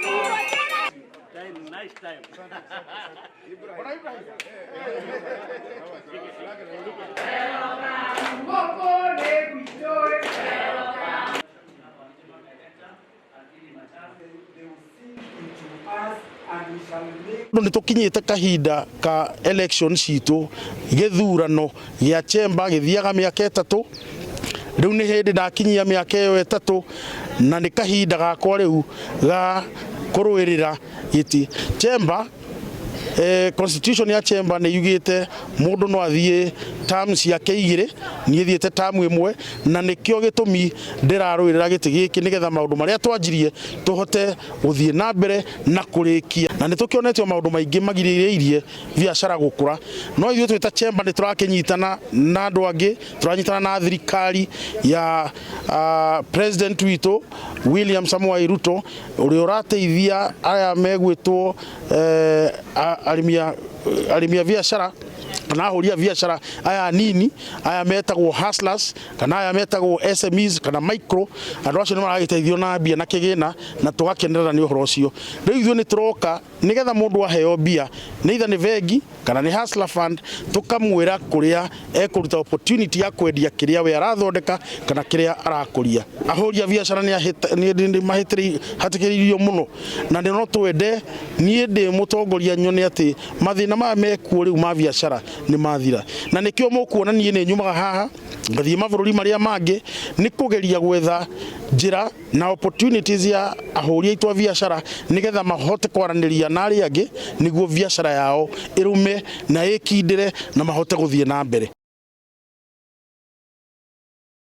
Time, nice time. Nĩ tũkinyĩte kahinda ka election citũ, gĩthurano gĩa chamber gĩthiaga mĩaka 3. Rĩu nĩ hĩndĩ ndakinyia mĩaka ĩyo 3, na nĩ kahinda gakwa rĩu ga kũrũĩrĩra gĩtĩ. Chamber, constitution ya chamber nĩ yugĩte mũndũ no athiĩ term ciake 2, niĩ thiĩte term 1, na nĩkĩo gĩtũmi ndĩrarũĩrĩra gĩtĩ gĩkĩ, nĩgetha maũndũ marĩa twanjirie tũhote gũthiĩ na mbere na kũrĩkia. Na nĩ tũkĩonetio maũndũ maingĩ magirĩrĩirie biacara gũkũra, no ithuĩ twĩ ta chamber nĩ tũrakĩnyitana na andũ angĩ, tũranyitana na thirikari ya president witũ William Samoei Ruto, ũrĩa ũrateithia aya megwĩtwo arĩmi a biacara kana ahũri a biacara aya anini, aya metagwo hustlers kana aya metagwo SMEs kana micro. Andũ acio nĩ maragĩteithio na mbia na kĩgĩna, na tũgakenerera nĩ ũhoro ũcio. Rĩu ithuĩ nĩ tũroka nĩgetha mũndũ aheo mbia, nĩ either nĩ bengi kana nĩ Hustler Fund, tũkamwĩra kũrĩa ekũruta opportunity ya kwendia kĩrĩa we arathondeka kana kĩrĩa arakũria. Ahũri a biacara nĩ mahĩtĩrĩirio mũno, na nĩ no twende niĩ ndĩ mũtongoria nyone atĩ mathĩna maya mekuo rĩu ma biacara nĩ mathira. Na nĩkĩo mũkuona niĩ nĩ nyumaga haha ngathiĩ mabũrũri marĩa mangĩ, nĩ kũgeria gwetha njĩra na opportunities ya ahũri aitũ a biacara, nĩgetha mahote kwaranĩria na arĩa angĩ, nĩguo biacara yao ĩrũme na ĩkindĩre na mahote gũthiĩ na mbere.